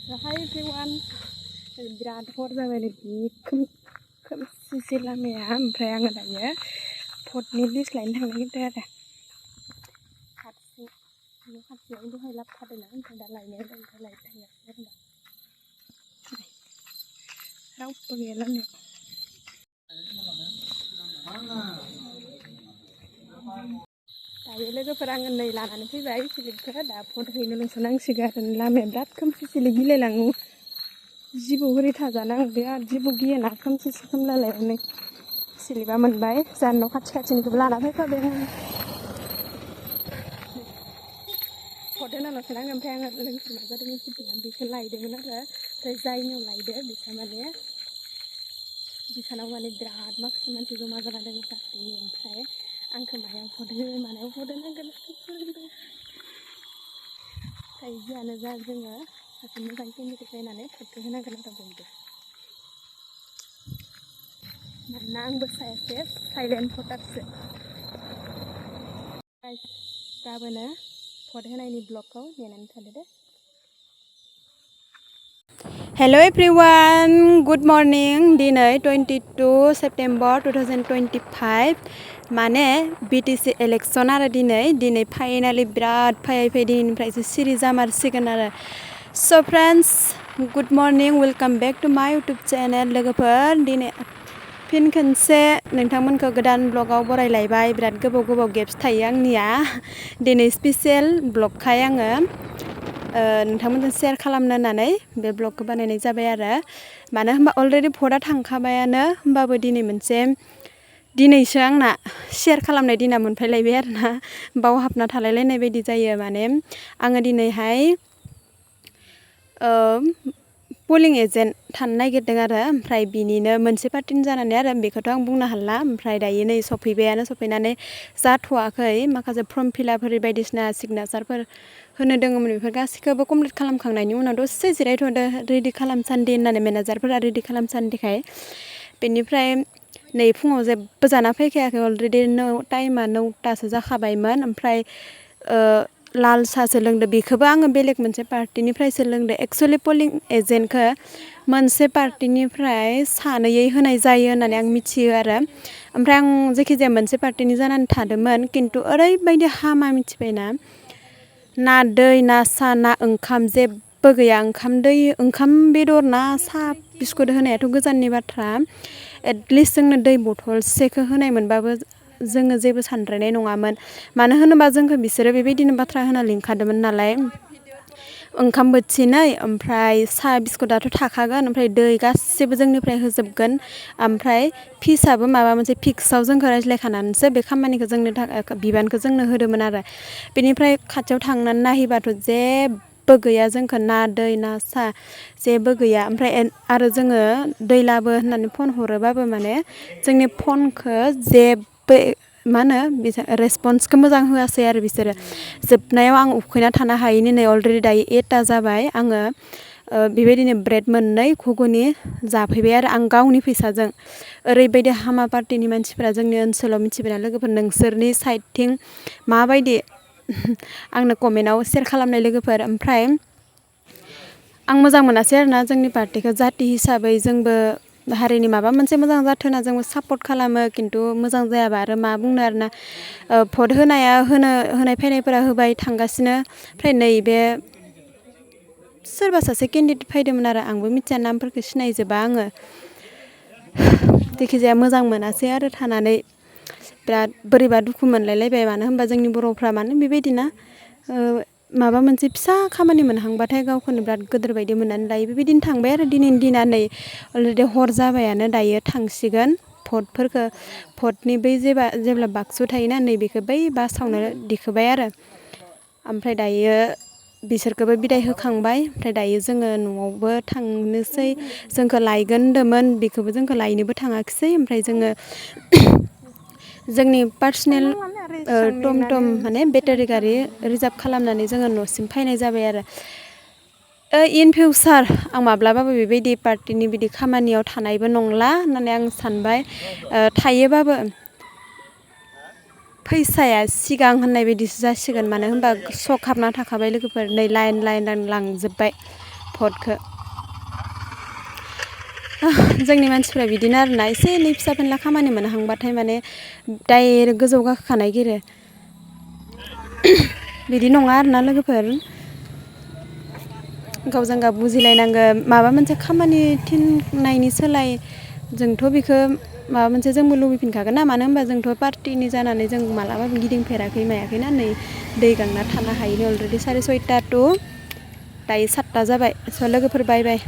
Hi everyone. बिराद हर जाबाय नै खोमसि लामाया ओमफ्राय आङो दायो फटनि लिस्ट लायनो थांनो नागिरदों आरो खाथियाव दहाय लाबोखादोंना ओमफ्राय दा लायनो होदों ओमफ्राय लायनो थांगासिनो आरो रावबो गैया लामायाव दायो लोगोफोर आङो नै लानानै फैबाय सिलिपखौ दा फट हैनोल'सो नांसिगोन आरो लामाया बिराद खोमसि सिलि गिलायलाङो जिबौ हरै थाजाना आं बिराद जिबौ गियोना खोमसि खोमलालायनानै सिलिपा मोनबाय जा न' खाथिनिखौबो लाना फैफाबाय आङो फट होनाल'सो नांगौ ओमफ्राय आङो लोगोफोर मा जादों मिथिदोंना बेखौ लायदोंमोन आरो ओमफ्राय जायनियाव लायदो बिसानाव माने बिराद माखासे मानसि जमा जाना दङ पार्टिनि ओमफ्राय आंखौ मायाव फट होयो मानायाव फट होनांगोन ओमफ्राय जियानो जा जोङो सासे मोजां केन्डिडेट नायनानै फटखौ होनांगोन आरो बयबो मानोना आंबो सासे साइलेन्ट भटारसो गाबोनो फट होनायनि ब्लगखौ नेनानै थादो दे Hello everyone, good morning. दिनै 22 सेप्टेम्बर 2025 माने BTC इलेक्शन आरो दिनै फाइनाली बिराद फैयै दिनैनिफ्रायसो सिरि जामारसिगोन आरो So friends, good morning, welcome back to my YouTube channel. लोगोफोर दिनै फिन खनसे नोंथांमोनखौ गोदान ब्लगाव बरायलायबाय बिराद गोबाव गेप्स थायो आंनिया दिनै स्पेशल ब्लगखाय आङो नोंथांमोनजों शेयार खालामनो होननानै बे ब्लगखौ बानायनाय जाबाय आरो मानो होनबा अलरेडि भटआ थांखाबायानो होमबाबो दिनैसो आंना शेयार खालामनाय दिना मोनफैलायबाय आरोना बावहाबना थालायलायनाय बायदि जायो माने आङो दिनैहाय पोलिं एजेन्ट थानो नागिरदों आरो ओमफ्राय बिनिनो मोनसे पार्टिनि जानानै आरो बेखौथ' आं बुंनो हाला ओमफ्राय दायो नै सफैनानै जाथ'वाखै माखासे फर्म फिलआप बायदिसिना सिगनेचारफोर होनो दङमोन बेफोर गासैखौबो कमप्लिट खालामखांनायनि उनाव दसे जिरायथ'दो रेडि खालामसान्दि होननानै मेनेजारफोरा रेडि खालामसान्दिखाय बेनिफ्राय नै फुङाव जेबो जाना फैखायाखै अलरेडि टाइमा 9टासो जाखाबायमोन ओमफ्राय लाल साहासो लोंदो बेखौबो आङो बेलेग मोनसे पार्टिनिफ्रायसो लोंदो एक्सुवेलि पोलिं एजेन्टखौ मोनसे पार्टिनिफ्राय सानैयै होनाय जायो होननानै आं मिथियो आरो ओमफ्राय आं जायखिजाया मोनसे पार्टिनि जानानै थादोंमोन खिन्थु ओरैबायदि हामा मिथिबायना ना दै ना सा ना ओंखाम जेबो गैया ओंखाम बेदर ना साहा बिस्कुट होनायाथ' गोजाननि बाथ्रा एटलिस्ट जोंनो दै बथलसेखौ होनाय मोनबाबो जोङो जेबो सानद्रायनाय नङामोन मानो होनोबा जोंखौ बिसोरो बेबायदिनो बाथ्रा होना लिंखादोंमोन नालाय ओंखाम बोथिनै ओमफ्राय साहा बिस्कुटाथ' थाखागोन ओमफ्राय दै गासिबो जोंनिफ्राय होजोबगोन ओमफ्राय फिसआबो माबा मोनसे फिक्सआव जोंखौ रायज्लायखानानैसो बे खामानिखौ जोंनो थाखाय बिबानखौ जोंनो होदोंमोन आरो बेनिफ्राय खाथियाव थांनानै नायहैबाथ' जेबो गैया जोंखौ ना दै ना साहा जेबो गैया ओमफ्राय आरो जोङो दै लाबो होननानै फन हरोबाबो माने जोंनि फनखौ जेबो मा होनो रेसपन्सखौ मोजां होआसै आरो बिसोरो जोबनायाव आं उखैना थानो हायैनि नै अलरेडि दायो 8टा जाबाय आङो बेबायदिनो ब्रेड मोननै घुगुनि जाफैबाय आरो आं गावनि फैसाजों ओरैबायदि हामा पार्टिनि मानसिफोरा जोंनि ओनसोलाव मिथिबायना लोगोफोर नोंसोरनि साइडथिं माबायदि आंनो कमेन्टआव शेयार खालामनाय लोगोफोर ओमफ्राय आं मोजां मोनासै आरोना जोंनि पार्टिखौ जाति हिसाबै जोंबो हारिनि माबा मोनसे मोजां जाथों होनना जोंबो सापर्ट खालामो खिन्थु मोजां जायाबा आरो मा बुंनो आरोना भट होनाय फैनायफोरा होबाय थांगासिनो ओमफ्राय नैबे सोरबा सासे केन्डिडेट फैदोंमोन आरो आंबो मिथिया नामफोरखौ सिनायजोबा आङो जायखिजाया मोजां मोनासै आरो थानानै बिराद बोरैबा दुखु मोनलायलायबाय मानो होनबा जोंनि बर'फ्रा मानो बेबायदिना माबा मोनसे फिसा खामानि मोनहांबाथाय गावखौनो बिराद गोदोर बायदि मोननानै लायो बेबायदिनो थांबाय आरो दिनैनि दिना नै अलरेडि हर जाबायानो दायो थांसिगोन भटनि बै जेब्ला बाक्सु थायोना नैबेखौ बै बासावनो दिखोबाय आरो ओमफ्राय दायो बिसोरखौबो बिदाय होखांबाय ओमफ्राय दायो जोङो न'आवबो थांनोसै जोंखौ लायगोन होनदोंमोन बेखौबो जोंखौ लायनोबो थाङाखिसै ओमफ्राय जोङो जोंनि पार्सनेल टम माने बेटारि गारि रिजार्भ खालामनानै जोङो न'सिम फैनाय जाबाय आरो इन फिउचार आं माब्लाबाबो बेबायदि पार्टिनि बिदि खामानियाव थानायबो नंला होननानै आं सानबाय थायोबाबो फैसाया सिगां होननाय बायदिसो जासिगोन मानो होनबा सक हाबना थाखाबाय लोगोफोर नै लाइन लांजोब्बाय भटखौ जोंनि मानसिफ्रा बिदिनो आरोना एसे एनै फिसा फेनला खामानि मोनहांबाथाय माने डाइरेक्ट गोजौ गाखोखानो नागिरो बिदि नङा आरोना लोगोफोर गावजों गाव बुजिलायनांगौ माबा मोनसे खामानि थिननायनि सोलाय जोंथ' बेखौ माबा मोनसे जोंबो लुबैफिनखागोन ना मानो होनबा जोंथ' पार्टिनि जानानै जों मालाबाबो गिदिंफेराखै मायाखैना नै दै गांना थानो हायैनो अलरेडि 6:30 टु दायो 7टा जाबाय स' लोगोफोर बाय बाय